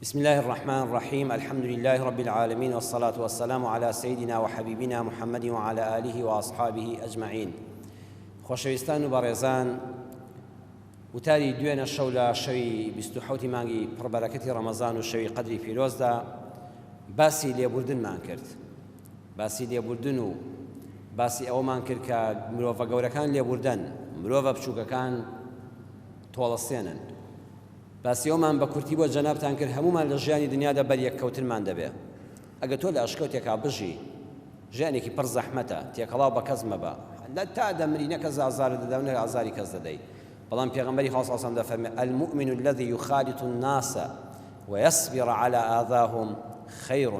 بسم الله الرحمن الرحيم الحمد لله رب العالمين والصلاة والسلام على سيدنا وحبيبنا محمد وعلى آله وأصحابه أجمعين خۆشەویستان و بەڕێزان وتاری دوێنە شەو لە شەوی 27 مانگی پڕبەرەکەتی ڕەمەزان و شەوی قەدری پیرۆزدا باسی لێبوردنمان کرد باسی لێبوردن و باسی ئەوەمان کرد کە مرۆڤە گەورەکان لێبوردەن مرۆڤە بچووکەکان تۆڵەسێنن باسی ئەومان بە کورتی بۆ جەنابتان کرد هەموومان لە ژیانی دنیادا بەریەککەوتنمان دەبێ ئەگە تۆ لە ئەشکەوتێکا بژی ژیانێکی پڕ زەحمەتە تێکەڵاو بە کەس مەبە لە تا دەمری نە کەس ئازارت دەدا و نە ئازاری کەس دەدەی بەڵام پێغەمبەری خوا صلی الله علیه و سلم دەفەرمێ المؤمن الذي يخالط الناس ويصبر على آذاهم خير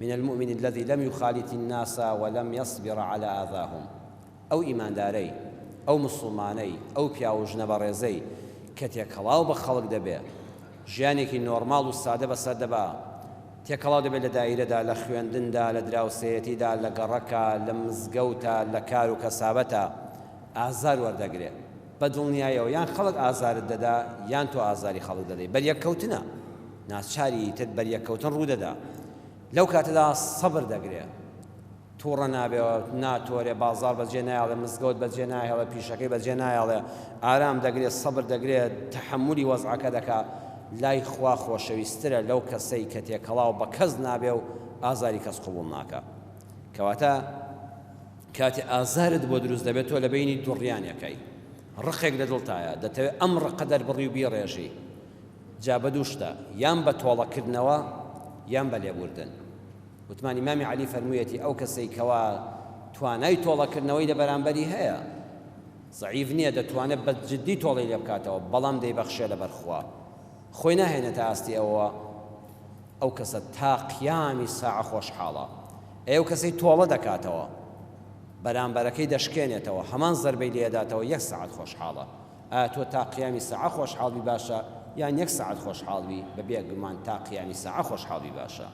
من المؤمن الذي لم يخالط الناس ولم يصبر على آذاهم ئەو ئیماندارەی، ئەو موسڵمانەی، ئەو پیاو و ژنە بەڕێزەی کە تێکەڵاو بە خەڵک دەبێ، ژیانێکی نۆرماڵ و سادە بەسەر دەبا، تێکەڵاو دەبێ لە دایرەدا، لە خوێندندا، لە دراوسێیەتیدا، لە گەڕەکا، لە مزگەوتا، لە کار و کەسابەتا، ئازار وەردەگرێ. بە دڵنیایەوە یان خەڵک ئازارت دەدا یان تۆ ئازاری خەڵک دەدەی. بەریەککەوتنە. ناچاری ئیتر بەریەککەوتن ڕوو دەدا. لەو کاتەدا سەبر دەگرێ. توڕە نابێ و ناتۆرێ، بازاڕ بەجێ نایەڵێ، مزگەوت بەجێ ناهێڵێ، پیشەکەی بەجێ نایەڵێ، ئارام دەگرێ، سەبر دەگرێ، تەحەمولی وەزعەکە دەکا، لای خوا خۆشەویسترە لەو کەسەی کە تێکەڵاو بە کەس نابێ و ئازاری کەس قبوڵ ناکا. کەواتە کاتێ ئازارت بۆ دروست دەبێ تۆ لە بەینی دوڕیانێکای، ڕقێک لە دڵتایە، دەتەوێ ئەم ڕقە دەربڕی و بیڕێژی، جا بە دوو شتە، یان بە تۆڵەکردنەوە یان بە لێبوردن. وتمان ئیمامی عەلی فەرموویەتی ئەو کەسەی کەوا توانای تۆڵەکردنەوەی لە بەرامبەری هەیە زەعیف نییە دەتوانێت بە جدی تۆڵەی لێ بکاتەوە بەڵام دەیبەخشێ لەبەر خوا خۆی ناهێنێتە ئاستی ئەوەوە ئەو کەسە تا قیامی ساعە خۆشحاڵە ئەی ئەو کەسەی تۆڵە دەکاتەوە بەرامبەرەکەی دەشکێنێتەوە هەمان زەربەی لێداتەوە یەک سەعات خۆشحاڵە ئایا تۆ تا قیامی ساعە خۆشحاڵ بی باشە یان یەک سەعات خۆشحاڵ بی بە بێ گومان تا قیامی ساعە خۆشحاڵ بی باشە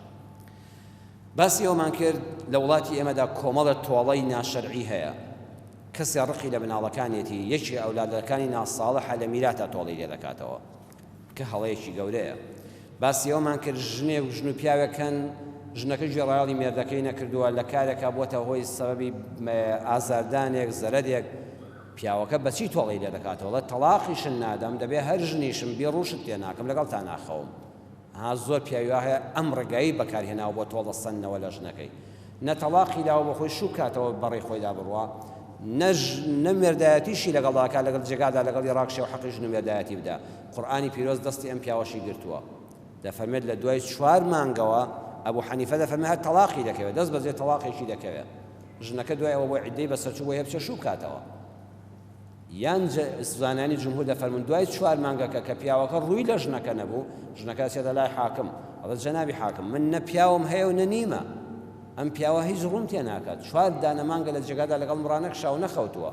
باسی ئەومان کرد لە وڵاتی ئێمەدا کۆمەڵە تۆڵەی ناشەرعی هەیە کەسێ ڕقی لە مناڵەکانیەتی یەکێ ئەولادەکانی ناساڵحە لە میراتا تۆڵەی لێ دەکاتەوە کە هەڵەیەکی گەورەیە. باسی ئەوەمان کرد ژنێک و ژن و پیاوێک هەن ژنەکە گوێڕایەڵی مێردەکەی نەکردووە لە کارێکا بۆتە هۆی سەبەبی ئازاردانێک زەرەرێک پیاوەکە بەچی تۆڵەی لێ دەکاتەوە ڵێ تەڵاقیشن نادەم دەبێ هەر ژنیشم بی ڕووشت تێ ناکەم لەگەڵتا ناخەوم ها زۆر پیاوی وا هەیە ئەم ڕێگایی بەکارهێناوە بۆ تۆڵە سەندنەوە لە ژنەکەی نە تەڵاقی داوە بۆ خۆی شوو بکاتەوە بەڕێی خۆیدا بڕوا نە نە مێردایەتیشی لەگەڵدا کا لەگەڵ جێگادا لەگەڵی ڕاکشێ و حەقی ژن و مێردایەتی بدا قورئانی پیرۆز دەستی ئەم پیاوەشی گرتووە دەفەرمێت لە دوای چوار مانگەوە ئەبوو حەنیفە دەفەرمێت هەر تەڵاقی دەکەوێت دەست بەجێ تەڵاقێکی دەکەوێت ژنەکە دوای ئەوە بۆ عیدەی بەسەرچوو بۆ هەیە بچێ شوو بکاتەوە یان زانایانی جمهور دەفەرموون دوای چوار مانگەکە کە پیاوەکە ڕووی لە ژنەکە نەبوو، ژنەکە ئەچێتە لای حاکم، ئەڵێ جەنابی حاکم من نە پیاوم هەیە و نە نیمە، ئەم پیاوە هیچ ڕووم تێ ناکات، چوار دانە مانگە لە جێگادا لەگەڵم ڕانەکشا و نەخەوتووە.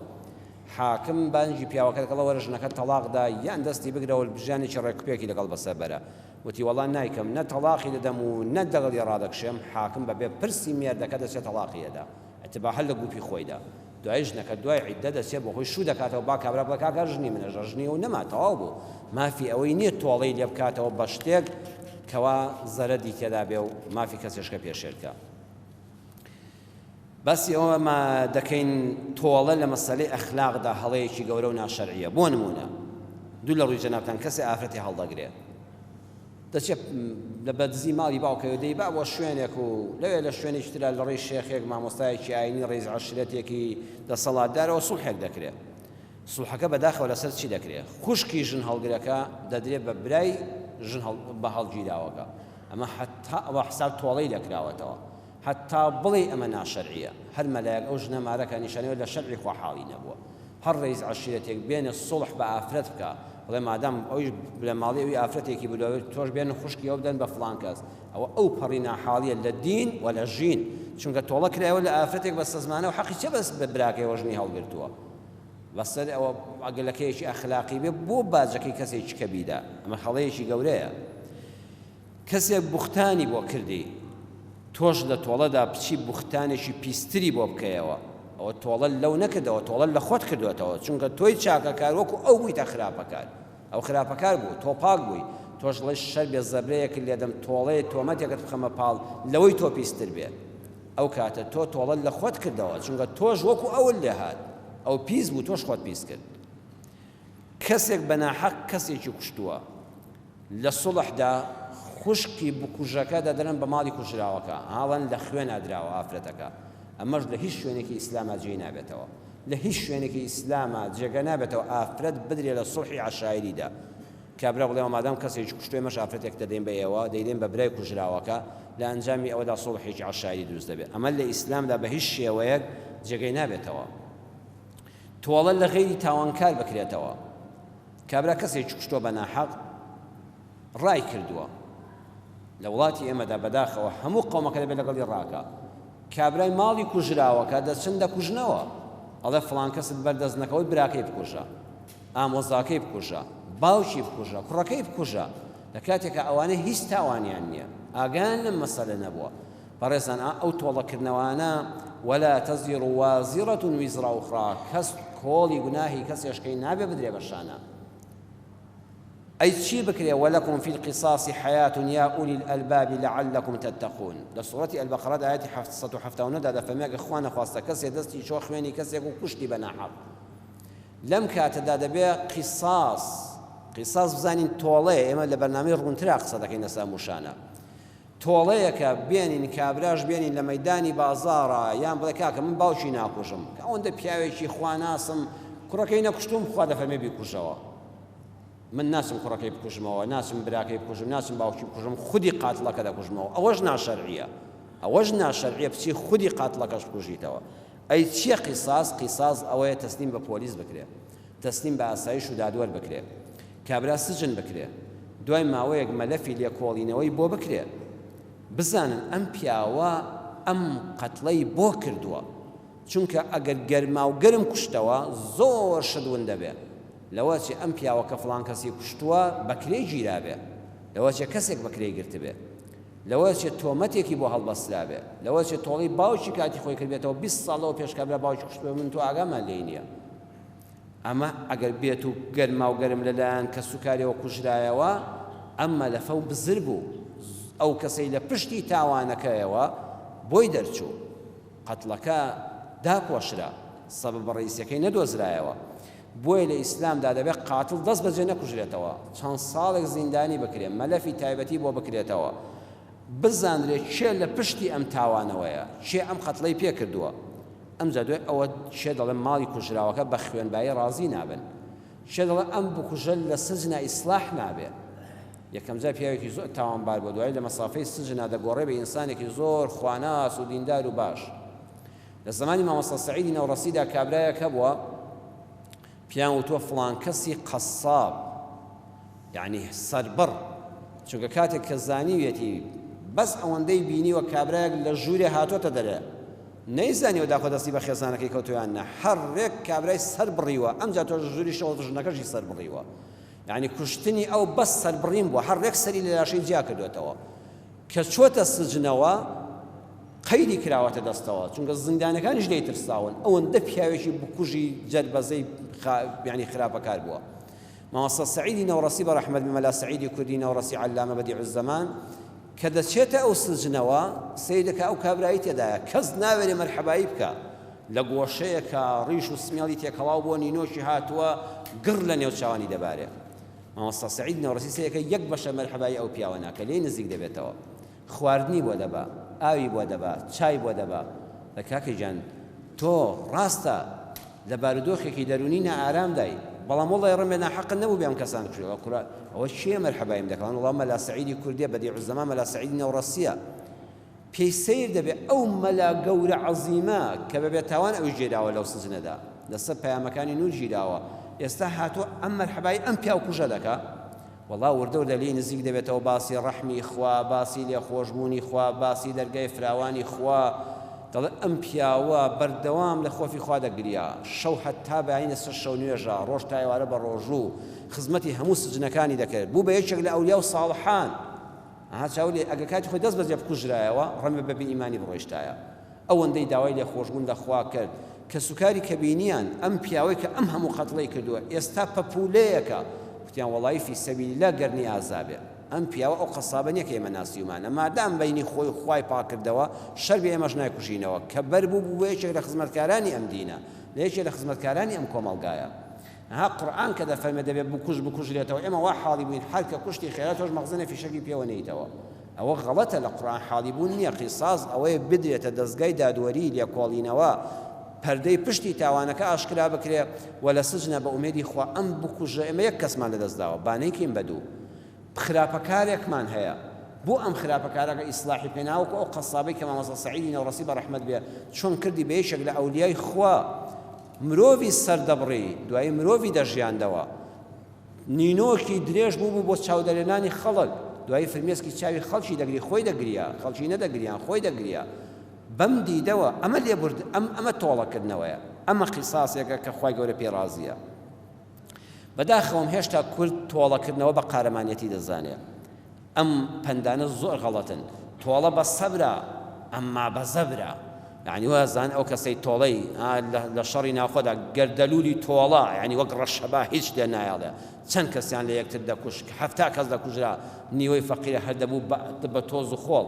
حاکم بانگی پیاوەکە دەکات، وەرە ژنەکەت تەڵاق دە یان دەستی بگرە و ژیانێکی ڕێکوپێکی لەگەڵ بەسەر بەرە. وتی وەڵا نایکەم، نە تەڵاقی دەدەم و نە لەگەڵی ڕادەکشێم، حاکم بەبێ پرسی مێردەکە دەچێت تەڵاقی ئەدا. ئەتبا هەر لە گروپی خۆیدا. دوایی ژنەکە دوای عیددە دەچێ بۆ خۆی شوو دەکاتەوە با کابرا بڵێ کاکە ژنی منە ژە ژنی ئەو نەما تەواو بوو مافی ئەوەی نییە تۆڵەی لێ بکاتەوە بە شتێک کەوا زەرەدی تێدا بێ و مافی کەسێشکە پێشێل کە. باسی ئەوە ما دەکەین تۆڵە لە مەسەلەی ئەخلاقدا هەڵەیەکی گەورە و ناشەرعیە بۆ نمونە دوو لە ڕووی جەنابتان کەسێ ئافرەتی هەڵدەگرێ دەچێ لە بەدزی ماڵی باوکەوە دەیبا بۆ شوێنێک و لەوێ لە شوێنێکی ترا لە ڕێی شێخێک مامۆستایەکی ئاینی ڕیز عەشرەتێکی دەسەڵاتدارەوە سوڵحێک دەکرێ سوڵحەکە بەداخەوە لەسەر چی دەکرێ خوشکی ژن هەڵگرەکە دەدرێ بە برای ژن بە هەڵگیراوەکە ئەمە حتا ئەوە حساب تۆڵەی لەکراوەتەوە حتا بڵێ ئەمە ناشەرعیە هەر مەلایەک ئەو ژنە مارەکە نیشانەوە لە شەرعی خوا حاڵی نەبووە هەر ڕەئیس عەشیرەتێک بێنێ سوڵح بە ئافرەت بکا بڵێ مادام ئەویش لە ماڵی ئەوی ئافرەتێکی بوو تۆش بێن خوشکی ئەو بدەن بە فڵان کەس ئەوە ئەو پەڕی ناحاڵیە لە دین و لە ژین چونکە تۆڵە کرایەوە لە ئافرەتێک بە سەزمانە و حەقی چە بەس بە براکەیەوە ژنی هەڵگرتووە بەسەر ئەوە ئەگەلەکەیەکی ئەخلاقی بێ بۆ باجەکەی کەسێکی کە بیدا ئەمە هەڵەیەکی گەورەیە کەسێک بوختانی بۆ کردی تۆش لە تۆڵەدا بچی بوختانێکی پیستری بۆ بکەیەوە ئەوە تۆڵە لەو نەکردەوە تۆڵە لە خۆت کردوێتەوە چونکە تۆی چاکەکار وەکو ئەو بوویتە خراپەکار ئەو خراپەکار بوو تۆ پاک بووی. تۆش ڵێ شەر بێ زەبرەیەکت لێدەم تۆڵەیە تۆمەتێکت بخەمە پاڵ لەوەی تۆ پیستر بێ. ئەو کاتە تۆ تۆڵەت لە خۆت کردەوە چونکە تۆش وەکو ئەوت لێهات ئەو پیس بوو تۆش خۆت پیس کرد. کەسێک بە ناحەق کەسێکی کوشتووە لە سوڵحدا خوشکی بکوژەکە دەدرن بە ماڵی کوژراوەکە هاڵەن لە خوێنا دراوە ئافرەتەکە ئەمەش لە هیچ شوێنێکی ئیسلاما جێی نابێتەوە لە هیچ شوێنێکی ئیسلاما جێگە نابێتەوە ئافرەت بدرێ لە سوڵحی عەشایریدا کابرا بڵێ مادام کەسێکی کوشتووە ئێمەش ئافرەتێک دەدەین بە ئێوە دەیدەین بە برای کوژراوەکە لە ئەنجامی ئەوەدا سوڵحێکی عەشایری دروست دەبێت ئەمە لە ئیسلامدا بە هیچ شێوەیەک جێگەی نابێتەوە. تۆڵە لە غەیری تاوانکار بکرێتەوە. کابرا کەسێکی کوشتووە بە ناحەق ڕای کردووە. لە وڵاتی ئێمەدا بەداخەوە هەموو قەومەکە دەبێت لەگەڵی ڕاکا. کابرای ماڵی کوژراوەکە دەچن دەکوژنەوە. ئەڵێ فڵان کەست بەر دەست نەکەوت براکەی بکوژە. ئامۆزاکەی بکوژە. باوکی بکوژە. کوڕەکەی بکوژە. لە کاتێکا ئەوانە هیچ تاوانیان نییە. ئاگایان لەم مەسەلە نەبووە. بەڕێزان ئا ئەو تۆڵەکردنەوانە، ولا تزر وازرە وزر اخری، کەس کۆڵی گوناهی کەسێشکەی نابێ بدرێ بە شانە. ئەی چی بکرێ، ولکم فی القصاص حیاة یا اولی الالباب لعلکم تتقون. لە سوڕەتی البقرە ئایەتی 779 دا دەفەرموێ ئەگەر خوا نەخواستە کەسێ دەستی چۆ خوێنی کەسێک و کوشتی بە ناحەق لەم کاتەدا دەبێ قیساس قیساس بزانین تۆڵەیە ئێمە لە بەرنامەی ڕوونترا قسە دەکەین لەسەر ئەم وشانە تۆڵەیەکە بێنین کابراش بێنین لە مەیدانی بازاڕا یان بڵێ کاکە من باوکی ناکوژم کە ئەوەندە پیاوێکی خواناسم کوڕەکەی نەکوشتوم خوا دەفەرمێ بیکوژەوە من ناچم کوڕەکەی بکوژمەوە ناچم براکەی بکوژم ناچم باوکی بکوژم خودی قاتڵەکە دەکوژمەوە ئەوەش ناشەرعیە ئەوەش ناشەرعیە بچی خودی قاتڵەکەش بکوژیتەوە ئەی چییە قیساس قیساس ئەوەیە تەسلیم بە پۆلیس بکرێ تەسلیم بە ئاسایش و دادوەر بکرێ. کابرا سجن بکرێ. دوای ماوەیەک مەلەفی لێکۆڵینەوەی بۆ بکرێ. بزانن ئەم پیاوە ئەم قەتڵەی بۆ کردووە. چونکە ئەگەر گەرماو گەرم کوشتەوە زۆر شت ون دەبێ. لەوەچێ ئەم پیاوە کە فڵان کەسی کوشتووە بە کرێ گیرابێ. لەوەچێ کەسێک بە کرێی گرتبێ. لەوەچێ تۆمەتێکی بۆ هەڵبەسترابێ. لەوەچێ تۆڵەی باوکی کاتی خۆی کردبێتەوە 20 ساڵ لەوە پێش کابرا باوکی کوشتبێ من تۆ ئاگامان لێی نییە. ئەمە ئەگەر بێت و گەرماو گەرم لەلایەن کەسوکاریەوە کوژرایەوە، ئەم مەلەفە و بزر بوو، ئەو کەسەی لە پشتی تاوانەکەیەوە بۆی دەرچوو، قەتڵەکە داپۆشرا، سەبەبە ڕەئیسیەکەی نەدۆزرایەوە. بۆیە لە ئیسلامدا دەبێت قاتڵ دەست بەجێ نەکوژرێتەوە، چەند ساڵێک زیندانی بکرێ، مەلەفی تایبەتی بۆ بکرێتەوە، بزانرێت کێ لە پشتی ئەم تاوانەوەیە، کێ ئەم قەتڵەی پێکردووە. ئەمجا دوای ئەوە کێ دەڵێ ماڵی کوژراوەکە بە خوێنبایی ڕازی نابن؟ کێ دەڵێ ئەم بکوژە لە سجنا ئیسلاح نابێ؟ یەکەمجار پیاوێکی زۆر تاوانبار بووە دوایی لە مەسافەی سجنا دەگۆڕێ بە ئینسانێکی زۆر خواناس و دیندار و باش. لە زەمانی مامۆستا سەعیدی نەوڕەسیدا کابرایەک هەبووە پێیان وتووە فڵان کەسی قەساب یەعنی سەربڕ چونکە کاتێک کە زانیویەتی بەس ئەوەندەی بینیوە کابرایەک لە ژوورێ هاتۆتە دەرێ نەیزانیوە داخۆ دەستی بە خێزانەکەی کەوتووە یان نا هەر ڕێک کابرای سەر بڕیوە ئەمجا تۆ ژووریشەوە ژنەکەشی سەر بڕیوە یعنی کوشتنی ئەو بەس سەربڕین بووە هەر ڕێک سەری لە لاشەی جیا کردوێتەوە کە چۆتە سجنەوە قەیدی کراوەتە دەستەوە چونکە زیندانەکانیش لێی ترساون ئەوەندە پیاوێکی بکوژی جەربەزەی یعنی خراپەکار بووە مامۆستا سەعیدی نەوڕەسی بە ڕەحمەت بێ مەلا سەعیدی کوردی نەوڕەسی عەلامە بەدیع الزەمان کە دەچێتە ئەو سجنەوە سەیر دەکا ئەو کابرایی تێدایە کەس ناوێرێ مەرحەبایی بکا لە گۆشەیەکە ڕیش و سمێڵی تێکەڵاو بۆ نینۆکی هاتووە گڕ لە نێو چاوانی دەبارێ مامۆستا سەعید نەوڕەسی سەیرەکە یەک بەشە مەرحەبایی ئەو پیاوە ناکە لێی نزیک دەبێتەوە خواردنی بۆ دەبا، ئاوی بۆ دەبا، چای بۆ دەبا. دە کاکە گیان تۆ ڕاستە لە بارودۆخێکی دەروونی نائارامدای، بەڵام وەڵڵای ڕەنگە ناحەقت نەبووبێ ئەم کەسانە کوشتبێ. ئەوە کورە ئەوە کێیە مەرحەبایم دەکا؟ وەڵا مەلا سەعیدی کوردیە، بەدیعوززەمان مەلا سەعیدی نەوڕەسییە. پێی سەیر دەبێ ئەو مەلا گەورە عەزیمە کە بە بێتاوان ئەویش گیراوە لەو سجنەدا، لەسەر پەیامەکانی نوور گیراوە، ئێستا هاتووە ئەم مەرحەبای ئەم پیاوکوژە دەکا؟ وەڵا وردە وردە لێی نزیک دەبێتەوە باسی ڕەحمی خوا باسی لێخۆشبوونی خوا باسی دەرگای فراوانی خوا دەڵێ ئەم پیاوە بەردەوام لە خۆفی خوا دەگریا شەو هەتا بەیانی لەسەر شەو نوێژە ڕۆژ تا ئێوارە بە ڕۆژوو خزمەتی هەموو سجنەکانی دەکرد بوو بە یەکێک لە ئەولیا و ساڵحان ئەها چاو لێ ئەگەر کاتی خۆی دەست بەجێ بکوژرایەوە ڕەنگە بە بێ ئیمانی بڕۆیشتایە ئەوەندەی داوای لێخۆشبوون لە خوا کرد، کەسوکاری کە بینیان ئەم پیاوەی کە ئەم هەموو قەتڵەی کردووە ئێستا پەپوولەیەکە، کوتیان وەڵایی فی سەبیل اللە گەرنی ئازا بێ ئەم پیاوە ئەو قەسابە نیە کە ئێمە ناسیومانە مادام بەینی خۆی و خوای پاک کردەوە شەر بێ ئێمەش نایکوژینەوە کە بەر بوو بوو بە یەکێک لە خزمەتکارانی ئەم دینە لە یەکێک لە خزمەتکارانی ئەم کۆمەڵگایە ها قورئان کە دەفەرمێ دەبێ بکوژ بکوژرێتەوە ئێمە وا حاڵی بووین هەر کە کوشتی خێرا تۆش مەخزنە فیشەکی پێوە نێیتەوە ئەوە غەڵەتە لە قورئان حاڵی بوون نییە قیساس ئەوەیە بدرێتە دەزگای دادوەری لێکۆڵینەوە پەردەی پشتی تاوانەکە ئاشکرا بکرێ و لە سجنە بە ئومێدی خوا ئەم بکوژە ئێمە یەک کەسمان لەدەست داوە با نەیکەین بە دوو خراپەکارێکمان هەیە بۆ ئەم خراپەکارەکە ئیسلاحی بکەین ناوەکو ئەو قەسابەی کە مامۆستا سەعیدی نەوڕەسی بە ڕەحمەت بێ چۆن کردی بە یەکێک لە ئەولیای خوا مرۆڤی سەردەبڕی دوایی مرۆڤی دەژیاندەوە نینۆکی درێژ بوو بوو بۆ چاودەرێنانی خەڵک دوایی فرمێسکی چاوی خەڵکی دەگری خۆی دەگریا خەڵکی نەدەگریان خۆی دەگریا بەم دیدەوە ئەمە لێبورد ئەم ئەمە تۆڵەکردنەوەیە ئەمە قیساسێکە کە خوای گەورە پێی ڕازیە بەداخەوەم هێشتا کورد تۆڵەکردنەوە بە قارەمانەتی دەزانێ ئەم پەندانە زۆر غەڵەتن تۆڵە بە سەبرە ئەمما بە زەبرە یعنی وازان ئەو کەسەی تۆڵەی لە شەڕی ناوخۆدا گەردەلولی تۆڵە یعنی وەک ڕەشەبا هیچ لێ نایەڵێ چەند کەسیان لە یەکتر دەکوشت 70 کەس دەکوژرا نیوەی فەقیرە هەر دەبوو بە تۆز و خۆڵ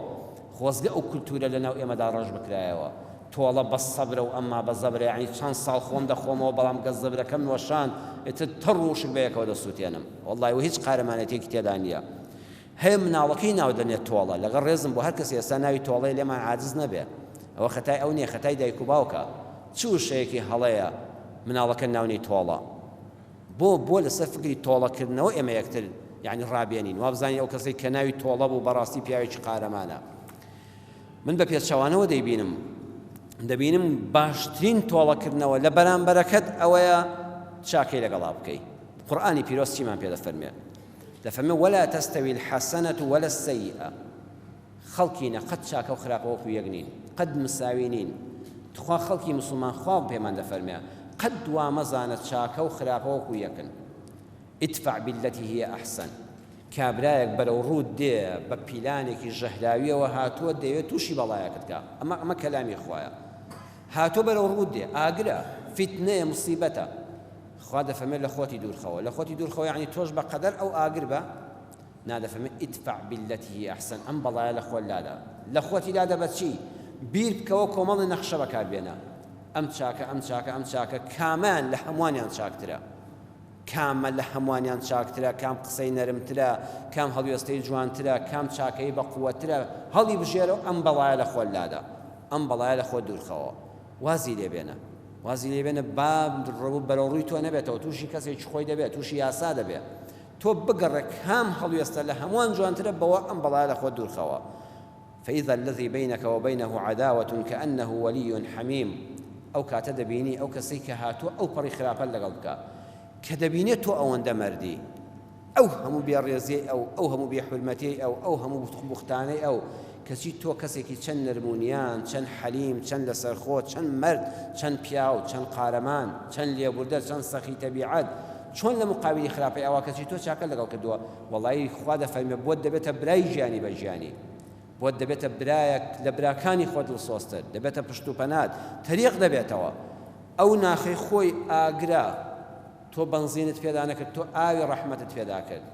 خۆزگە ئەو کولتوورە لەناو ئێمەدا ڕەش بکرایەوە. تۆڵە بە سەبرە و ئەمما بە زەبرە یەعنی چەند ساڵ خۆم دەخۆمەوە بەڵام گە زەبرەکەم نۆشاند ئیتر تەڕ و وشک بەیەکەوە دەسووتێنم وەڵڵای و هیچ قارەمانێتیەکی تێدا نییە. هەیە مناڵەکەی ناو دەنێت تۆڵە لەگەڵ ڕێزم بۆ هەر کەسێ ئێستا ناوی تۆڵەیە لێمان عاجز نەبێ ئەوە خەتای ئەو نییە خەتای دایک و باوکە چ وشەیەکی هەڵەیە مناڵەکە ناونی تۆڵە بۆ بۆ لەسەر فکری تۆڵە کردنەوە ئێمە یەکتر یانی ڕابێنین وابزانین ئەو کەسەی کە ناوی تۆڵە بوو بەڕاستی پیاوێکی قارەمانە من بە پێچەوانەوە دەیبینم دەبینم باشترین تۆڵەکردنەوە لە بەرامبەرەکەت ئەوەیە چاکەی لەگەڵا بکەی قورئانی پیرۆز چیمان پێ دەفەرمێ دەفەرمێ ولا تستوي الحسنة ولا السيئة خەڵکینە قەت چاکە و خراپە وەکو یەک نین قەت مساوی نین تخوا خەڵکی مسوڵمان خوا پێمان دەفەرمێ قەت وا مەزانە چاکە و خراپە وەکو یەکن ادفع بالتي هي احسن کابرایەک بەرەو ڕووت دێ بە پیلانێکی ژەهراویەوە هاتووە دەیەوێت تووشی بەڵایەکت کا ئەمە ئەمە کەلامی خوایە هاتووە بەرەو ڕووت دێ ئاگرە فیتنەیە مصیبەتە خوا دەفەرمێت لە خۆتی دوورخەوە لە خۆتی دوورخەوە یعنی تۆش بە قەدەر ئەو ئاگر بە نا دەفەرمێ ادفع باللتی هی احسن ئەم بەڵایە لە خۆت لادە لە خۆتی لادە بە چی؟ بیر بکەوە کۆمەڵی نەخشە بەکار بێنە ئەم چاکە ئەم چاکە ئەم چاکە کامیان لە هەمووانیان چاکترە کامە لە هەمووانیان چاکترە کام قسەی نەرمترە کام هەڵوێستەی جوانترە کام چاکەی بە قووەترە هەڵی بژێرە و ئەم بەڵایە لە خۆت لادە ئەم بەڵایە لە خۆت دوورخەوە وازی لێ بێنە وازی لێ بێنە با بەرەو ڕووی تۆ نەبێتەوە تووشی کەسێکی خۆی دەبێت تووشی یاسا دەبێت تۆ بگەڕێ کام هەڵوێستە لە هەمووان جوانترە بەوە ئەم بەڵایە لە خۆت دوورخەوە فإذا الذي بينك وبينه عداوة كأنه ولي حميم ئەو کاتە دەبینی ئەو کەسەی کە هاتووە ئەو پەڕی خراپەت لەگەڵ بکا کە دەبینێت تۆ ئەوەندە مەردی ئەو هەموو بێڕێزیەی ئەو ئەو هەموو بێحورمەتیەی ئەو ئەو هەموو بوختانەی ئەو کەچی تۆ کەسێکی چەند نەرمونیان، چەند حەلیم، چەند لەسەرخۆ، چەند مەرد، چەند پیاو، چەند قارەمان، چەند لێبوردە، چەند سەخی تەبیعەت، چۆن لە مقابیلی خراپەی ئەوا کەچی تۆ چاکەت لەگەڵ کردووە، وەڵایی خوا دەفەرمێ بۆت دەبێتە برای گیانی بە گیانی، بۆت دەبێتە برایەک لە براکانی خۆت دڵسۆزتر، دەبێتە پشت و پەنات، تەریق دەبێتەوە. ئەو ناخەی خۆی ئاگرە، تۆ بەنزینت پێدا نەکرد، تۆ ئاوی ڕەحمەتت پێدا کرد.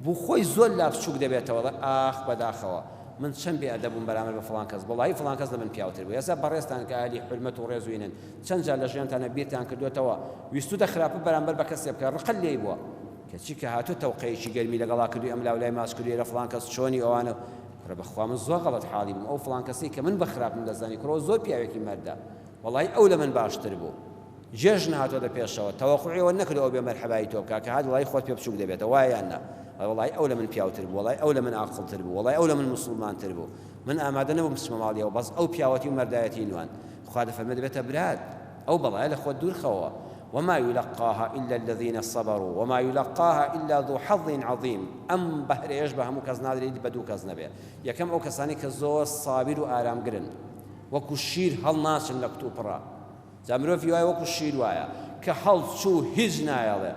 بو خۆی زۆر لا بچوک دەبێتەوە دەڵێ ئاخ بەداخەوە من چەند بێ ئەدەب بووم بەرامبەر بە فڵان کەس وەڵاهی فڵان کەس لە من پیاوتر بوو ئێستا بەڕێزتان کە ئەهلی حورمەت و ڕێز و ئینن چەند جار لە ژیانتانا بیرتان کردۆتەوە ویستوتە خراپە بەرامبەر بە کەسێ بکە ڕقت لێی بووە کەچی کە هاتوو تەوقەیەکی گەرمی لەگەڵا کردووی ئەم لاولای ماچ کردووی لە فڵان کەس چۆنی ئەوانە کوڕە بەخوا من زۆر غەڵەت حاڵی بووم ئەو فڵان کەسەی کە من بە خراپم دەزانی کوڕە زۆر پیاوێکی مەردە وەڵاهی ئەو لە من باشتر بوو جێژن هاتۆتە پێشەوە تەوەقوعی ئەوە نەکردوە ئەو بێ مەرحەبایی تۆ بکا کە هات وەڵای خۆت پێ بچوک دەبێتەوە وایە یان نا ئەڵێ وەڵای ئەو لە من پیاوتر بوو وەڵای ئەو لە من ئاقڵتر بوو وەڵای ئەو لە من موسڵمانتر بوو من ئامادە نەبووم بچمە ماڵیەوە بەس ئەو پیاوەتی و مەردایەتی نواند خوا دەفەرمێ دەبێتە برات ئەو بەڵایە لە خۆت دوور خەوە وما يلقاها إلا الذين صبروا وما يلقاها إلا ذو حظ عظيم ئەم بەهرەیەش بە هەموو کەس نادرێت بە دوو کەس نەبێ یەکەم ئەو کەسانی کە زۆر سابیر و ئارامگرن وەکو شیر هەڵناچن لە کتوپڕا جا مرۆڤی وایە وەکو شیر وایە کە هەڵچوو هیچ نایەڵێ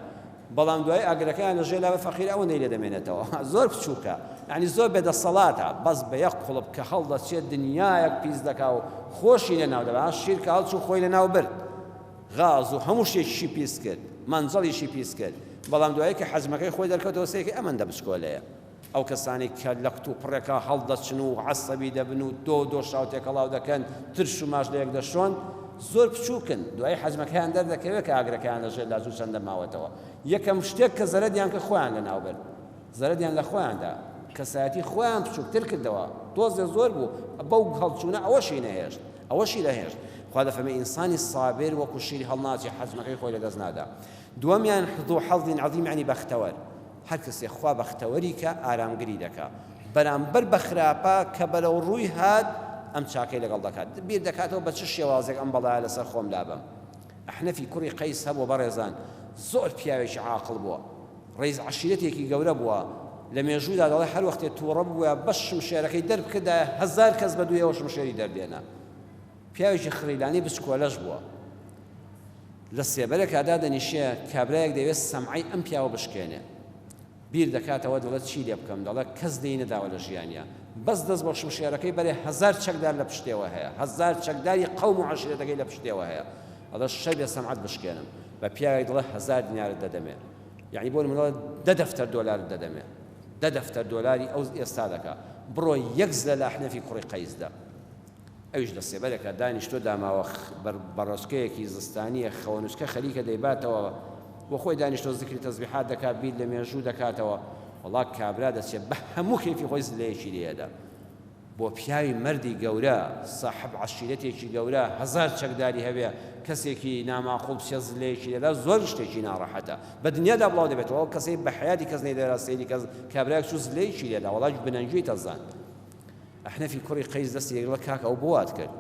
بەڵام دوای ئاگرەکەیان لە ژێر لابە فەقیر ئەوەندەی لێ دەمێنێتەوە زۆر بچووکە یعنی زۆر بێدەسەڵاتە بەس بە یەک قوڵپ کە هەڵدەچێت دنیایەک پیس دەکا و خۆشی لە ناو دەبا شیر کە هەڵچوو خۆی لە ناو برد غاز و هەموو شتێکیشی پیس کرد مەنجەڵیشی پیس کرد. بەڵام دوایی کە حەجمەکەی خۆی دەرکەوتەوە سەیرکەی ئەمەندە بچکۆلەیە. ئەو کەسانەی کە لە کتوپڕێکا هەڵدەچن و عەسەبی دەبن و دۆ و دۆشاو تێکەڵاو دەکەن، ترش و ماش لە یەک دەشۆن، زۆر بچووکن، دوایی حەجمەکەیان دەردەکەوێت کە ئاگرەکەیان لە ژێر لاجوو چەندە ماوەتەوە. یەکەم شتێک کە زەرەدیان کرد خۆیان لەناو برد. زەرەدیان لە خۆیان دا. کەسایەتی خۆیان بچووکتر کردەوە. تۆزێ زۆر بوو. بەو هەڵچوونە ئەوەشی نەهێشت. ئەوەشی نەهێشت. خوا دەفەرمێ ئینسانی سابر وەکو شیر هەڵناچێ حەجمەکەی خۆی لەدەست نادا. دووەمیان ذو حظ عظیم یەعنی بەختەوەر. هەر کەسێ خوا بەختەوەری کا ئارامگری دەکا بەرامبەر بە خراپە کە بەرەو ڕووی هات ئەم چاکەی لەگەڵ دەکات بیر دەکاتەوە بە چ شێوازێک ئەم بەڵایە لەسەر خۆم لابەم ئەحنەفی کوڕی قەیس هەبووە بەڕێزان زۆر پیاوێکی عاقڵ بووە ڕەئیس عەشیرەتێکی گەورە بووە لە مێژوودا دەڵێ هەر وەختێ تووڕە بووە بەس شمشێرەکەی دەربکردایە هەزار کەس بە دوویەوە شمشێری دەردێنا پیاوێکی خڕیلانی بچکۆلەش بووە لە سێبەرێکا دادەنیشێ، کابرایەک دەیەوێت سەمعەی ئەم پیاوە بشکێنێ. بیر دەکاتەوە دەڵێت چی لێ بکەم؟ دەڵێت کەس لێی نەداوە لە ژیانیا. بەس دەست بۆ شمشێرەکەی بەرێ هەزار چەکدار لە پشتێوە هەیە. هەزار چەکداری قەوم و عەشیرەتەکەی لە پشتێوە هەیە. ئەڵێ شەوێ سەمعەت بشکێنم. بە پیاوێک دەڵێ هەزار دینارت دەدەمێ. یەعنی بۆ نموونە دەڵێ دە دەفتەر دۆلارت دەدەمێ. دە دەفتەر دۆلاری ئەو ئێستا دەکا. بڕۆ یەک زلە لە ئەحنەفی کوڕی قەیس دە. ئەویش لە سێبەرێکا دانیشتووە داماوە بەڕۆچکەیەکی زستانییە خەوەنوچکە خەریکە دەیباتەوە بۆ خۆی دانیشتووە زکری تەزبیحات دەکات بیر لە مێژوو دەکاتەوە وەڵا کابرا دەچێت بە هەموو کەیفی خۆی زلەیەکی لێدا بۆ پیاوی مەردی گەورە ساحب عەشیرەتێکی گەورە هەزار چەکداری هەبێ کەسێکی ناماقوڵ بچێ زلەیەکی لێدا زۆر شتێکی ناڕەحەتە بە دنیادا بڵاو دەبێتەوە ئەو کەسەی بە حەیاتی کەس نەیدەرا سەیری کەس کابرایەک چوو زلەیەکی لێدا وەڵا بنەنگوێی تەزاند ئەحنەفی کوڕی قەیس دەستی لێگرت دەڵێ کاکە ئەو بۆ وات کرد؟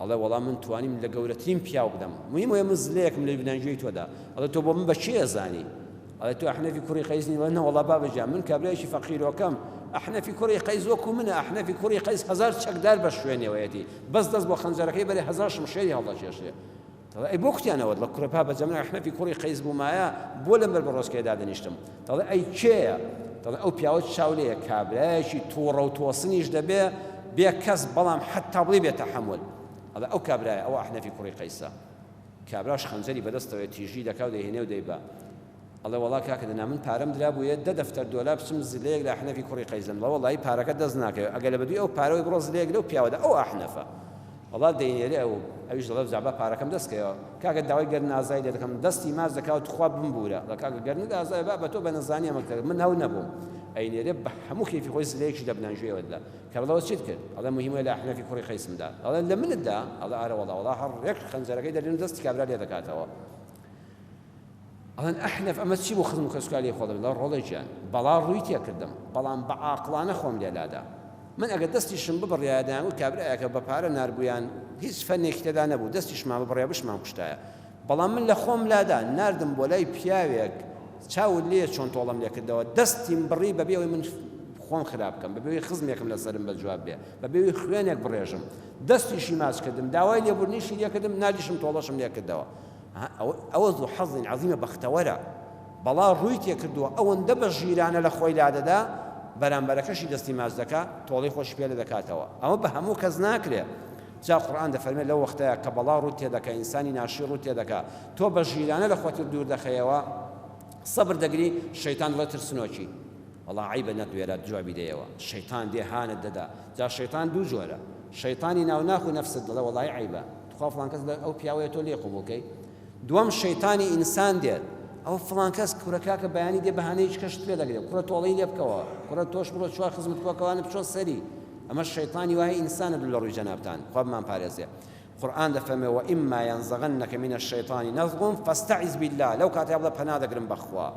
ئەڵێ وەڵا من توانیم لە گەورەترین پیاو بدەم مهم وەیە من زلەیەکم لە بنانگوێی تۆدا ئەڵێ تۆ بۆ من بە کێ ئەزانی؟ ئەڵێ تۆ ئەحنەفی کوڕی قەیس نی؟ نە وەڵا بابە گیان من کابرایەکی فەقیرۆکەم ئەحنەفی کوڕی قەیس وەکو منە ئەحنەفی کوڕی قەیس هەزار چەکدار بە شوێنێوەیەتی بەس دەست بۆ خەنجەرەکەی بەرێ هەزار شمشێری هەڵدەکێشێ دەڵێ ئەی بۆ کوتیان ئەوەت لە کوڕە بابە جەمال ئەحنەفی کوڕی قەیس بوومایە بۆ لەم بەر بەڕۆچکەیە دادەنیشتم دەڵێ ئەی کێیە دەڵێ ئەو پیاوە چاو لێیە کابرایەکی تووڕە و تۆسنیش دەبێ بێ کەس بەڵام حەتا بڵێ بێ تەحەمول ئەڵێ ئەو کابرایە ئەوە ئەحنەفی کوڕی قەیسە کابراش خەنجەری بەدەستەوەیە تیژی دەکا و دەیهێنێ و دەیبا ئەڵێ وەڵا کاکە دەنا من پارەم درابوویە دە دەفتەر دۆلار بچم زلەیەک لە ئەحنەفی کوڕی قەیزم دەڵێ وەڵایی پارەکەت دەست ناکەوێ ئەگەر لە بەدووی ئەو پارەوەی بڕۆ زلەیەک لەو پیاوەدا ئەو ئەحنەفە وەڵا دەینێرێ ئەو ئەویش دەڵێ جا با پارەکەم دەست کەوێ کاکە داوای گەر نازای لێ دەکەم دەستی ماچ دەکا و تخوا بمبوورە دەڵێ کاکە گەر نەدازای با بە تۆ بە نەزانی ئەمە کرد من هەو نەبووم ئەینێرێ بە هەموو کەیفی خۆی زلەیەکی لە بنانگوێیەوە دەدا کە بڵێ چیت کرد ئەڵێ مهمە لە ئەحنەفی کوڕی قەیسم دا ئەڵێ لە منت دا ئەڵێ ئارە وەڵا وەڵا هەر ڕێک خەنجەرەکەی دەرێن دەستی کابرا لێ دەکاتەوە ئەڵێن ئەحنەف ئەمە چی بوو خزم و کەسوکار لێی خۆڵ دەبن؟ دەڵێ ڕۆڵەی گیان بەڵا ڕووی تێکردم بەڵام بە عاقڵانە خۆم لێ لادا من ئەگەر دەستیشم ببڕیایە دەیانگوت کابرایەکە بە پارە ناربوویان هیچ فەنێکی تێدا نەبوو دەستیشمان ببڕیا بشمان کوشتایە بەڵام من لە خۆم لادا ناردم بۆ لای پیاوێک چاوت لێیە چۆن تۆڵەم لێ کردەوە دەستیم بڕی بەبێ ئەوەی من خۆم خراپ بکەم بەبێ ئەوەی خزمێکم لەسەرم بە جواب بێ بەبێ ئەوەی خوێنێک بڕێژم دەستیشی ماچ کردم داوای لێبوردنیشی لێ کردم ناردیشم تۆڵەشم لێ کردەوە ئەوە ذو حظ عظیمە بەختەوەرە بەڵا ڕووی تێکردووە ئەوەندە بە ژیرانە لە خۆی لادەدا بەرامبەرەکەشی دەستی ماچ دەکا تۆڵەی خۆشی پێ لێ دەکاتەوە ئەمە بە هەموو کەس ناکرێ جا قورئان دەفەرمێ لەو وەختەیە کە بەڵا ڕووت تێدەکا ئینسانی ناشی ڕووت تێدەکا تۆ بە ژیرانە لە خۆت دوور دەخەیەوە سەبر دەگری شەیتان دڵێ ترسنۆکی وەڵا عەیبە نەتوێرا جوابی دەیەوە شەیتان دێ هانت دەدا جا شەیتان دوو جۆرە شەیتانی ناو ناخ و نەفست دەڵێ وەڵای عەیبە تخوا فڵان کەس ئەو پیاوەیە تۆ لێی قبوڵ کەی دووەم شەیتانی ئینسان دێت ئەو فڵان کەس کورە کاکە بەیانی دێ بەهانەیەکی کەشت پێ دەگرێ کوڕە تۆڵەی لێ بکەوە کوڕە تۆش بڕۆ چوار خزمت کۆکەوانە بچۆ سەری ئەمە شەیتانی وای ئینسانە دوو لە ڕووی جەنابتان خوا بمان پارێزێ قورئان دەفەرمێ وإما ينزغنك من الشیطان نزغ فاستعذ بالله لەو کاتەیا بڵێ پەنا دەگرم بەخوا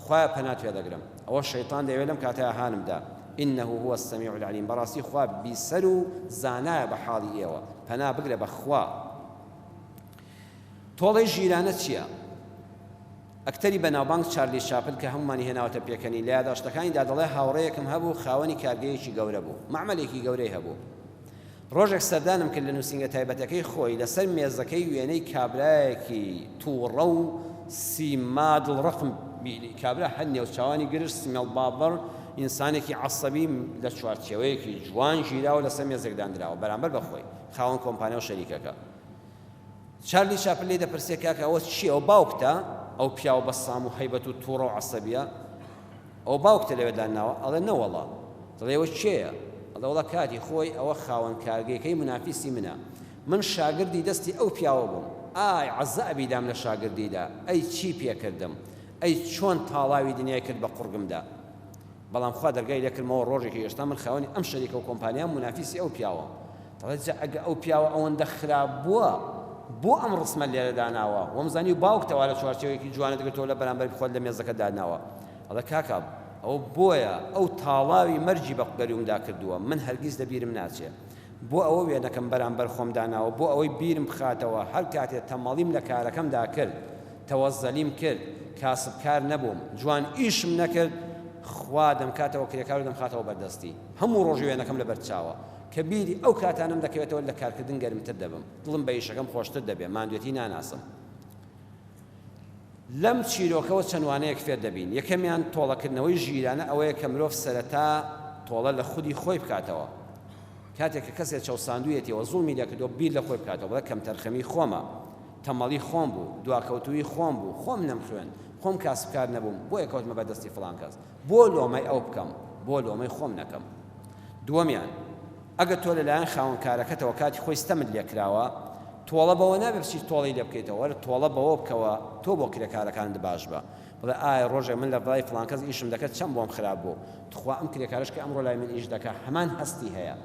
خوایە پەنات پێ دەگرم ئەوە شەیتان دەیەوێ لەم کاتەیا هانم دا انه هو السمیع العلیم بەڕاستی خوا بیسەر و زانایە بە حاڵی ئێوە پەنا بگرە بە خوا تۆڵەی ژیرانە چییە؟ ئەکتەری بەناوبانگ چارلی چاپلن کە هەموومانی هێناوەتە پێکەنین لە یاداشتەکانیدا دەڵێ هاوڕێیەکم هەبوو خاوەنی کارگەیەکی گەورە بوو مەعمەلێکی گەورەی هەبوو ڕۆژێک سەردانم کرد لە نووسینگە تایبەتەکەی خۆی، لەسەر مێزەکەی وێنەی کابرایەکی تووڕە و سیما دڵڕەقم بینی. کابرا هەر نێوچاوانی گرژ، سمێڵ بابڕ، ئینسانێکی عەسەبی لە چوارچێوەیەکی جوان گیراوە لەسەر مێزێک داندراوە بەرامبەر بە خۆی، خاوەن کۆمپانیا و شەریکەکە. چارلی چاپلن لێی دەپرسێ کاکە ئەوە چییە؟ ئەوە باوکتە؟ ئەو پیاوە بە سام و هەیبەت و توڕە و عەسەبیە ئەوە باوکتە لەوێ داناوە؟ ئەڵێ نەوەڵا. دەڵێ ئەوە کێیە؟ ئەڵێ وەڵا کاتی خۆی ئەوە خاوەن کارگەیەکەی مونافیسی منە. من شاگردی دەستی ئەو پیاوە بووم. ئای عەزابی دام لە شاگردیدا. ئەی چی پێ کردم. ئەی چۆن تاڵاوی دنیای کرد بە قوڕگمدا. بەڵام خوا دەرگای لێ کردمەوە ڕۆژێکی ئێشتا من خاوەنی ئەم شەریکە و کۆمپانیام مونافیسی ئەو پیاوەم. دەڵێ جا ئەگە ئەو پیاوە ئەوەندە خراپ بووە بۆ ئەم ڕسمە لێرە داناوە؟ وەمزانی باوکتە وا لە چوارچێوەیەکی جوانت گرتووە لە بەرامبەر خۆت لە مێزەکە داناوە. ئەڵێ کاکە ئەوە بۆیە ئەو تاڵاوی مەرگی بە گەروومدا کردووە من هەرگیز لە بیرم ناچێ. بۆ ئەوە وێنەکەم بەرامبەر خۆم داناوە بۆ ئەوەی بیرم بخاتەوە هەر کاتێ تەمەڵیم لە کارەکەمدا کرد تەوەزەلیم کرد کاسبکار نەبووم جوان ئیشم نەکرد خوا دەمکاتەوە کرێکار و دەمخاتەوە بەردەستی هەموو ڕۆژی وێنەکەم لەبەر چاوە کە بیری ئەو کاتانەم دەکەوێتەوە لە کارکردن گەرمتر دەبم دڵم بە ئیشەکەم خۆشتر دەبێ ماندوێتی ناناسم. لەم چیرۆکەوە چەند وانەیەک فێر دەبین، یەکەمیان تۆڵەکردنەوەی ژیرانە ئەوەیە کە مرۆڤ سەرەتا تۆڵە لە خودی خۆی بکاتەوە. کاتێک کە کەسێک چەوساندوویەتیەوە، زوڵمی لێکردووە، بیر لە خۆی بکاتەوە، بڵێ کەمتەرخەمی خۆمە، تەمەڵی خۆم بوو، دواکەوتوویی خۆم بوو، خۆم نەمخوێند، خۆم کاسبکار نەبووم، بۆیە کەوتمە بەر دەستی فڵان کەس. بۆ لۆمەی ئەو بکەم، بۆ لۆمەی خۆم نەکەم. دووەمیان، ئەگەر تۆ لەلایەن خاوەن کارەکەتەوە کاتی خۆی ستەمت لێکراوە، تۆڵە بەوە نابێ بچیت تۆڵەی لێ بکەیتەوە، وەرە تۆڵە بەوە بکەوە تۆ بۆ کرێکارەکانت باش بە. بڵێ ئایا ڕۆژێک من لە ڕای فڵان کەس ئیشم دەکرد چەند بۆم خراپ بوو، توخوا ئەم کرێکارەش کە ئەمڕۆ لای من ئیش دەکا هەمان هەستی هەیە،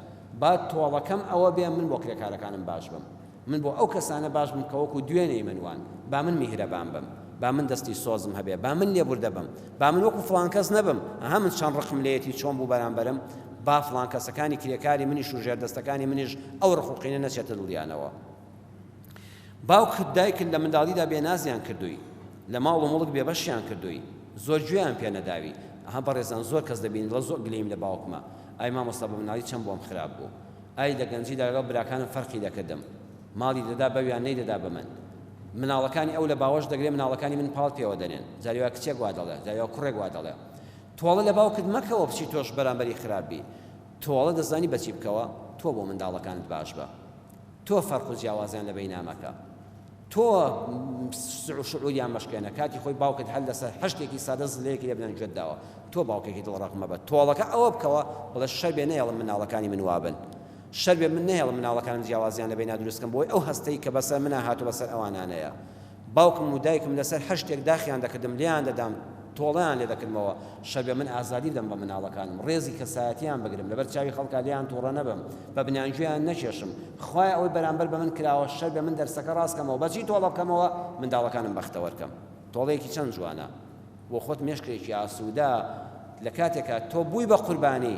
با تۆڵەکەم ئەوە بێ من بۆ کرێکارەکانم باش بم. من بۆ ئەو کەسانە باش بم کە وەکو دوێنێی من وان، با من میهرەبان بم، با من دەستی سۆزم هەبێ، با من لێبوردە بم، با من وەکو فڵان کەس نەبم، ئەها من چەند ڕقم لێیەتی چۆن بوو بەرامبەرم، با فڵان کەسەکانی کرێکاری منیش و ژێردەستەکانی منیش ئەو ڕق و قینە نەچێتە دڵیانەوە. باوکت دایکت لە منداڵیدا بێنازیان کردووی، لە ماڵ و موڵک بێبەشیان کردووی، زۆر گوێیان پێ نەداوی، ئەها بەڕێزان زۆر کەس دەبینی دەڵێ زۆر گلەییم لە باوکمە، ئای مامۆستا بە مناڵی چەند بۆم خراپ بوو. ئای لە گەنجیدا لەگەڵ براکانم فەرقی دەکردم. ماڵی دەدا بەویان نەیدەدا بە من. مناڵەکانی ئەو لە باوەش دەگرێ مناڵەکانی من پاڵ پێوە دەنێن. جاری وا کچێک وا دەڵێ، جاری وا کوڕێک وا دەڵێ. تۆڵە لە باوکت مەکەوە بچی تۆش بەرامبەری خراپ بی. تۆڵە دەزانی بە چی بکەوە؟ تۆ بۆ منداڵەکانت باش بە. تۆ فەرق و جیاوازیان لە بەینا مەکە. تۆ شعوریان مەشکێنە کاتی خۆی باوکت هەر لەسەر هەشتێکی سادە زلەیەکی لێ بدەن گوێت داوە تۆ باوکێکی دڵڕەق مەبە تۆڵەکە ئەوە بکەوە بڵێ شەر بێ نەهێڵم مناڵەکانی من وابن شەر بێ من نەهێڵم مناڵەکانم جیاوازیان لە بەینا دروست کەم بۆی ئەو هەستەی کە بەسەر منا هاتوو بەسەر ئەوانانەیە باوکم و دایکم لەسەر هەر شتێک داخیان دەکردم لێیان دەدام تۆڵەیان لێ دەکردمەوە شەبێ من ئازادی بدەم بە مناڵەکانم ڕێزی کەسایەتیان بگرم لەبەر چاوی خەڵکا لێیان توڕە نەبم بە بنانگوێیان نەکێشم خوایە ئەوەی بەرامبەر بە من کراوە شەربێ من دەرسەکە ڕاست کەمەوە بەچی تۆڵە بکەمەوە منداڵەکانم بەختەوەر کەم تۆڵەیەکی چەند جوانە بۆ خۆت مێشکێکی ئاسوودە لە کاتێکا تۆ بووی بە قوربانی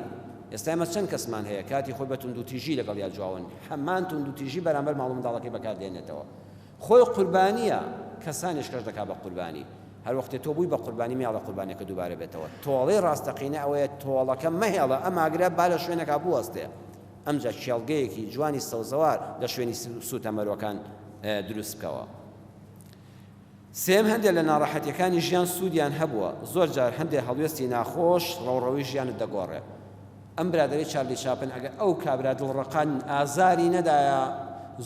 ئێستا ئێمە چەند کەسمان هەیە کاتی خۆی بە توندوتیژی لەگەڵیا جواون هەمان توندوتیژی بەرامبەر ماڵ و منداڵەکەی بەکاردێنێتەوە خۆی قوربانیە کەسانیش کەش دەکا بە قوربانی هەر وەختێ تۆ بووی بە قوربانی مەیەڵە قوربانیەکە دووبارە بێتەوە تۆڵەی ڕاستەقینە ئەوەیە تۆڵەکە مەهێڵە ئەم ئاگرە با لە شوێنەکا بوەستێ ئەمجا کێڵگەیەکی جوانی سەوزەوار لە شوێنی سووتەمەرۆکان دروست بکەوە. سێم هەندێک لە ناڕەحەتیەکانی ژیان سوودیان هەبووە زۆر جار هەندێک هەڵوێستی ناخۆش ڕەوڕەوی ژیانت دەگۆڕێ ئەم برادەرەی چارلی چاپن ئەگەر ئەو کابرا دڵڕەقە ئازاری نەدایە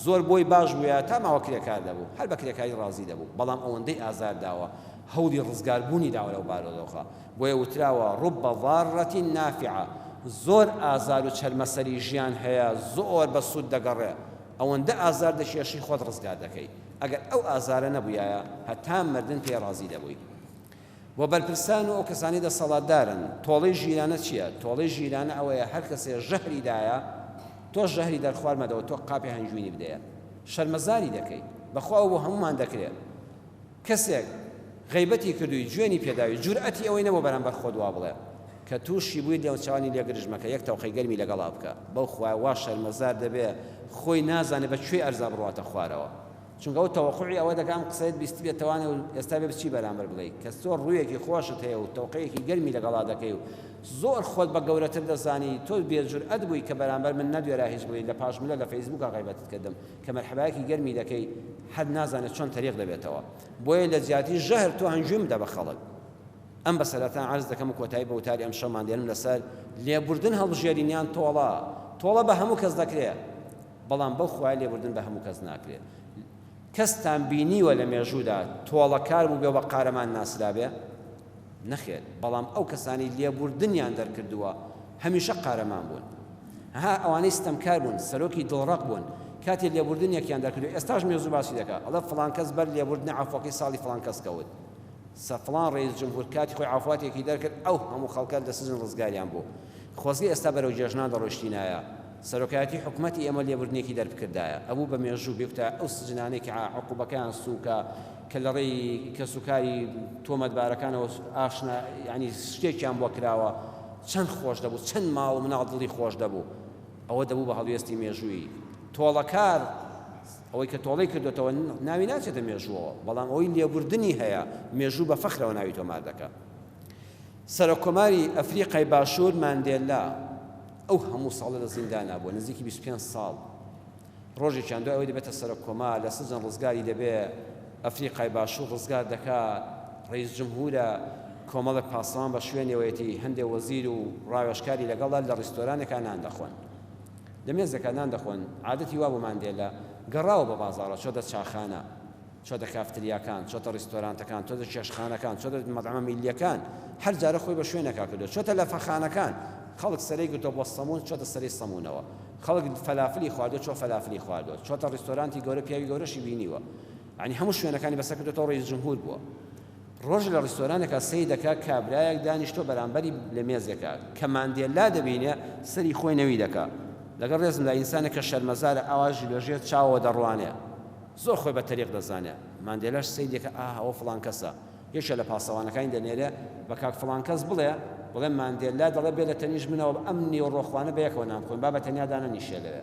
زۆر بۆی باش بووە تا ماوە کرێکار دەبوو هەر بە کرێکاری ڕازی دەبوو بەڵام ئەوەندەی ئازار داوە هەوڵی ڕزگاربوونی داوە لەو بارودۆخە بۆیە وتراوە رب ضارة نافعە زۆر ئازار و چەرمەسەری ژیان هەیە زۆر بە سوود دەگەڕێ ئەوەندە ئازار دەکێشی خۆت ڕزگار دەکەی ئەگەر ئەو ئازارە نەبوویایە هەتا مردن پێی ڕازی دەبووی. بۆ بەرپرسان و ئەو کەسانەی دەسەڵاتدارن، تۆڵەی ژیرانە چییە؟ تۆڵەی ژیرانە ئەوەیە هەر کەسێ ژەهری دایە، تۆش ژەهری دەرخوارد مەدەوە، تۆ قاپێ هەنگوینی بدەیە. شەرمەزاری دەکەی. بەخوا ئەوە بۆ هەموومان دەکرێ. کەسێک غەیبەتی کردووی، جوێنی پێداوی، جورئەتی ئەوەی نەبووە بەرامبەر خۆت وا بڵێ. کە تووشی بووی لێوچاوانی لێ گرژ مەکە، یەک تەوقەی گەرمی لەگەڵا بکە. بەو خوایە وا شەرمەزار دەبێ، خۆی نازانێ بە کوێی ئەرزا بڕواتە خوارەوە. چونکە ئەو تەوەقوعی ئەوە دەکا ئەم قسەیەت بیستبێت تەوانێ و ئێستا بێ بچی بەرامبەر بڵێی کە تۆ ڕوویەکی خۆشت هەیە و تەوقەیەکی گەرمی لەگەڵا دەکەی و زۆر خۆت بە گەورەتر دەزانی تۆ بێ جورئەت بووی کە بەرامبەر من نەدوێرا هیچ بڵێی لە پاش ملە لە فەیسبووکا غەیبەتت کردم کە مەرحەبایەکی گەرمی دەکەی هەر نازانێت چۆن تەریق دەبێتەوە بۆیە لە جیاتی ژەهر تۆ هەنگوین بدە بە خەڵک ئەم بەسەرهاتان عەرز دەکەم و کۆتایی بە وتاری ئەمشەومان دێنم لەسەر لێبوردن هەڵبژێرین یان تۆڵە تۆڵە بە هەموو کەس دەکرێ بەڵام بەو خوایە لێبوردن بە هەموو کەس ناکرێ. کەستان بینیوە لە مێژوودا تۆڵەکار بووبێ و بە قارەمان ناسرابێ؟ نەخێر، بەڵام ئەو کەسانەی لێبوردنیان دەرکردووە هەمیشە قارەمان بوون. ها ئەوانەی ستەمکار بوون، سەرۆکی دڵڕەق بوون، کاتێ لێبوردنێکیان دەرکردووە ئێستاش مێژوو باسی دەکا، ئەڵێ فڵان کەس بەر لێبوردنە عەفوەکەی ساڵی فڵان کەس کەوت. سە فڵان ڕەئیس جمهور کاتی خۆی عەفواتێکی دەرکرد ئەو هەموو خەڵکە لە سجن ڕزگاریان بوو. خۆزگە ئێستا بەرەو جێژنان دەڕۆیشتینایە. سەرۆکایەتی حکومەتی ئێمە لێبوردنێکی دەربکردایە ئەبوو بە مێژوو بێکوتایە ئەو سجنانەی کە عقوبەکەیان سووکە کە لە ڕێی کەسوکاری تۆمەتبارەکانەوە ئاشنا یعنی شتێکیان بۆ کراوە چەند خۆش دەبوو چەند ماڵ و مناڵ دڵی خۆش دەبوو ئەوە دەبوو بە هەڵوێستی مێژوویی تۆڵەکار ئەوەی کە تۆڵەی کردوتەوە ناوی ناچێتە مێژووەوە بەڵام ئەوەی لێبوردنی هەیە مێژوو بە فەخرەوە ناوی تۆمار دەکا سەرۆککۆماری ئەفریقای باشوور ماندێلا ئەو هەموو ساڵە لە زیندانا بووە، نزیکی 25 ساڵ. ڕۆژێکیان دوای ئەوەی دەبێتە سەرۆککۆمار، لە سجن ڕزگاری دەبێ، ئەفریقای باشوور ڕزگار دەکا، ڕەئیس جمهورە، کۆمەڵێک پاسەوان بە شوێنیەوەیەتی، هەندێ وەزیر و ڕاوێژکاری لەگەڵە، لە ڕیستۆرانێکا نان دەخۆن. لە مێزێکا نان دەخۆن، عادەتی وابوو ماندێلا گەڕاوە بە بازاڕە، چۆتە چاخانە. چۆتە کافتریاکان، چۆتە ڕیستۆرانتەکان، چۆتە چێشتخانەکان، چۆتە مەتعەمە میللیەکان، هەر جارە خۆی بە شوێنێکا کردووە، چۆتە لەفەخانەکان، خەڵک سەرەی گرتووە بۆ سەموون، چۆتە سەرەی سەموونەوە، خەڵک فەلافلی خواردووە، چۆ فەلافلی خواردووە، چۆتە ڕیستۆرانتی گەورە پیاوی گەورەشی بینیوە، یانی هەموو شوێنەکانی بەسەر کردووەتەوە ڕەئیس جمهور بووە. ڕۆژ لە ڕیستۆرانێکا سەیر دەکا کابرایەک دانیشتووە بەرامبەری لە مێزێکا، کە ماندێلا دەبینێ سەری خۆی نەوی دەکا. لەگەڵ ڕێزمدا ئینسانێک کە شەرمەزارە ئاوا لەژێر چاوەوە دەڕوانێ. زۆر خۆی بە تەریق دەزانێ. ماندێلاش سەیری دەکا ئاه ئەوە فڵان کەسە. یەکێ لە پاسەوانەکانی دەنێرێ بە کاک فڵان کەس بڵێ، بڵێ ماندێلا دەڵێ بێ لە تەنیشت منەوە ئەم نیوەڕۆخوانە بە یەکەوە نان بخۆین با بە تەنیا دانەنیشێ لەوێ.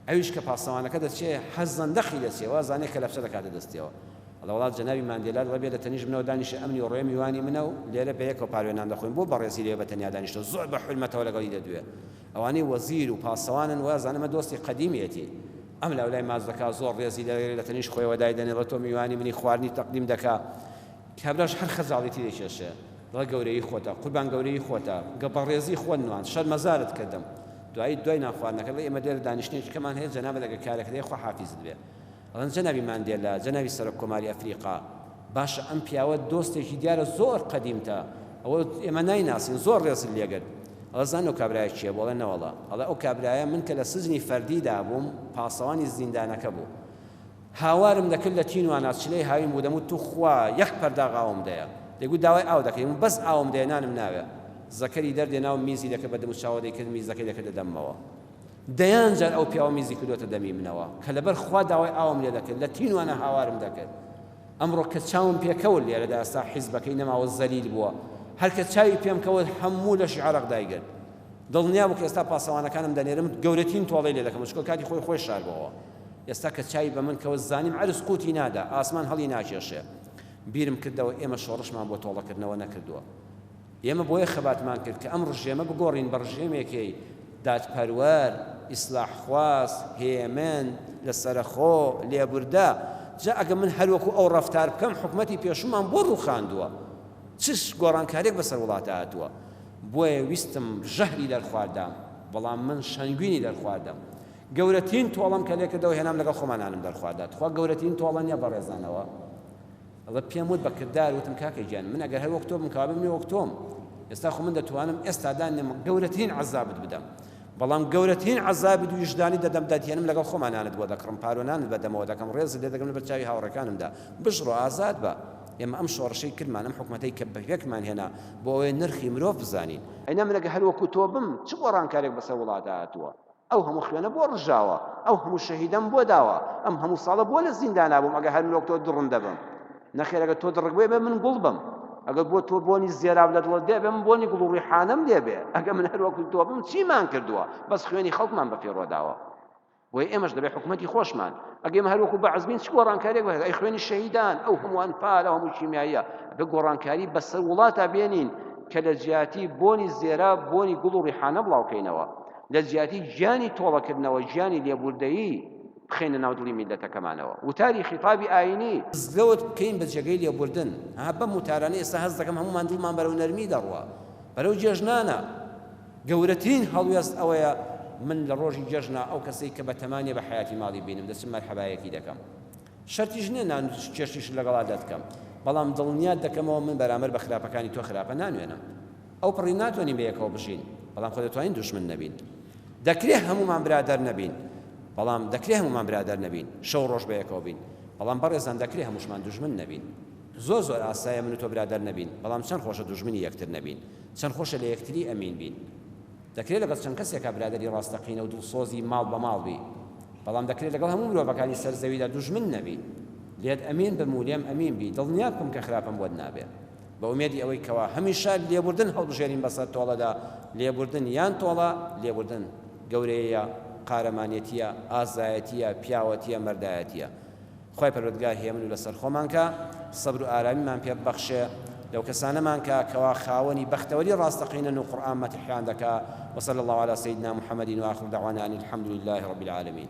ئەویش کە پاسەوانەکە دەچێ هەر زەندەقی دەچێ وا زانێ کەلەپچە دەکاتە دەستیەوە. ئەڵێ وەڵا جەنابی ماندێلا دەڵێ بێ لە تەنیشت منەوە دانیشە ئەم نیوەڕۆیە میوانی منە و لێرە بە یەکەوە پاروێ نان دەخۆین بۆ بەڕێزی لەوێ بە تەنیا دانیشتوە زۆر بە حورمەتەوە لەگەڵی دەدوێ. ئەوانەی وەزیر و پاسەوانن وازانم ئەمە دۆستی قەدیمیەتی ئەم لاولای ماچ دەکا زۆر ڕێزی لێ لە تەنیشت خۆیەوە دایدەنێ دەڵێ تۆ میوانی منی خواردنی تەقدیم دەکا کابراش هەر خەجاڵیتی دەکێشێ دەڵێ گەورەیی خۆتە قوربان گەورەیی خۆتە گە بەڕێزی خۆت نواند شەرمەزارت کردم دوایی دوای نان خواردنەکە دەڵێ ئێمە لێرە دانیشتنێکی کەمان هەیە جەنابت ئەگەر کارێکت هەیە خوا حافیزت بێ ئەڵێن جەنابی ماندێلا، جەنابی سەرۆک کۆماری ئەفریقا، باشە ئەم پیاوە دۆستێکی دیارە زۆر قەدیمتە، ئەوە ئێمە نایناسین، زۆر ڕێزت لێگرت. ئەڵێ زانن ئەو کابرایە کێ بوو؟ ئەڵێ نەوەڵا. ئەڵێ ئەو کابرایە من کە لە سجنی فەردیدا بووم، پاسەوانی زیندانەکە بوو. هاوارم دەکرد لە تینوانا چلەی هاوین بوو، دەموت توخوا یەک پەرداغ ئاوم دەیە. دەیگوت داوای ئاو دەکەی؟ دەموت بەس ئاوم دەیە نانم ناوێ. زەکەری دەردێنا و میزی دەکرد بە دەموچاوە دەیکرد میزەکەی دەکردە دەممەوە. دەیان جار ئەو پیاوە میزی کردۆتە دەمی منەوە کە لەبەر خوا داوای ئاوم لێ دەکرد لە تینوانە هاوارم دەکرد ئەمڕۆ کە چاوم پێکەوت لێرەدا ئێستا حیزبەکەی نەماوە زەلیل بووە هەر کە چاوی پێم کەوت هەموو لەشی عەرەق دایگرت دڵنیا بوو کە ئێستا پاسەوانەکانم دەنێرم گەورەترین تۆڵەی لێ دەکەم چونکە کاتی خۆی خۆی شاربەوە ئێستا کە چاوی بە من کەوت زانیم عەرز قوتی نادا ئاسمان هەڵی ناکێشێ بیرم کردەوە ئێمە شۆڕشمان بۆ تۆڵەکردنەوە نەکردووە ئێمە بۆیە خەباتمان کرد کە ئەم ڕژێمە بگۆڕین بە ڕژێمێکەی دادپەروەر، ئیسلاحخواز، هێمن، لەسەرەخۆ، لێبوردە. جا ئەگەر من هەر وەکو ئەو ڕەفتار بکەم حکومەتی پێشوومان بۆ ڕووخاندووە؟ چ گۆڕانکاریەک بەسەر وڵاتا هاتووە؟ بۆیە ویستم ژەهری دەرخوارددام، بەڵام من شەنگوینی دەرخواردم. گەورەترین تۆڵەم کە لێکردەوە هێنام لەگەڵ خۆما نانم دەرخواردا. تخوا گەورەترین تۆڵە نیە بەڕێزانەوە؟ ئەڵێ پێم وت بە کردار وتم کاکە گیان من ئەگەر هەر وەک تۆ بم کەوابێ من وەک تۆم ئێستا خۆ من دەتوانم ئێستا دانێم گەورەترین عەزابت بدەم بەڵام گەورەترین عەزابت ویژدانی دەدەم دەتێنم لەگەڵ خۆمان نانت بۆ دەکڕم پارۆ نانت بە دەمەوە دەکەم ڕێزت لێ دەگرم لەبەر چاوی هاوڕێکانمدا بژڕۆ ئازاد بە ئێمە ئەم شۆڕشەی کردمان ئەم حکومەتەی کە بەپێکمان هێنا بۆ ئەوەی نرخی مرۆڤ بزانین ئەینا من ئەگەر هەر وەکو تۆ بم چ گۆڕانکارێک بەسەر وڵاتدا هاتووە ئەو هەموو خوێنە بۆ ڕژاوە؟ ئەو هەموو شەهیدەم بۆ داوە؟ ئەم هەموو ساڵە بۆ لە زیندانا بووم ئەگەر هەر من وەک تۆ دڕندە بم؟ نەخێر ئەگەر تۆ دڕک بووی ئەبێ من گوڵ بم. ئەگەر بۆ تۆ بۆنی زێراب لە دڵت بێ ئەبێ من بۆنی گوڵ و ڕیحانەم لێ بێ. ئەگەر من هەر وەکو تۆ بم چیمان کردووە؟ بەس خوێنی خەڵکمان بە فیڕۆ داوە. بۆیە ئێمەش دەبێ حکومەتی خۆشمان ئەگەر ئێمە هەر وەکو بەعس بین چ گۆڕانکاریەک بەهێز ئەی خوێنی شەهیدان ئەو هەموو ئەنفال ئەو هەموو کیمیاییە ئەبێ گۆڕانکاری بەسەر وڵاتا بێنین کە لە جیاتی بۆنی زێرا بۆنی گوڵ و ڕیحانە بڵاوکەینەوە لە جیاتی گیانی تۆڵەکردنەوە گیانی لێبوردەیی بخەینە ناو دڵی میللەتەکەمانەوە وتاری خیتابی ئایینی مزگەوت بکەین بە جێگەی لێبوردن ها بەم وتارانە ئێستا هەست دەکەم هەموومان دڵمان بەرەو نەرمی دەڕوا بەرەو جێژنانە گەورەترین هەڵوێست ئەوەیە من لە ڕۆژی جەژنا ئەو کەسەی کە بەتەما نیە بە حەیاتی ماڵی بینم دەچم مەرحەبایەکی دەکەم. شەرتیش نیە نان و چێشتیشت لەگەڵا دەتکەم، بەڵام دڵنیات دەکەمەوە من بەرامبەر بە خراپەکانی تۆ خراپە نانوێنم. ئەوپەڕی ناتوانین بەیەکەوە بژین، بەڵام خۆ دەتوانین دوژمن نەبین. دەکرێ هەموومان برادەر نەبین، بەڵام دەکرێ هەموومان برادەر نەبین، شەو ڕۆژ بەیەکەوە بین، بەڵام بەڕێزان دەکرێ هەمووشمان دوژمن نەبین. زۆر زۆر ئاسایە من و تۆ برادەر نەبین، بەڵام چەند خۆشە دوژمنی یەکتر نەبین، چەند خۆشە لە یەکتری ئەمین بین. دەکرێ لەگەڵ چەند کەسێکا برادەری ڕاستەقینە و دڵسۆزی ماڵ بە ماڵ بی، بەڵام دەکرێ لەگەڵ هەموو مرۆڤەکانی سەر زەویدا دوژمن نەبی. لێت ئەمین بم و لێم ئەمین بی، دڵنیات بم کە خراپەم بۆت نابێ. بە ئومێدی ئەوەی کەوا هەمیشە لێبوردن هەڵبژێرین بەسەر تۆڵەدا، لێبوردن یان تۆڵە، لێبوردن گەورەیە، قارەمانێتیە، ئازایەتیە، پیاوەتیە، مەردایەتیە. خوای پەروەردگار هێمن و لەسەر خۆمان کا، سەبر و ئارامیمان پێ ببەخشێ، لەو کەسانەمان کا کەوا خاوەنی بەختەوەری ڕاستەقینەن و قورئان مەتحیان دەکا، وصلی اللە علی سیدنا محمد وآخر دعوانا ان الحمد للە رب العالمین.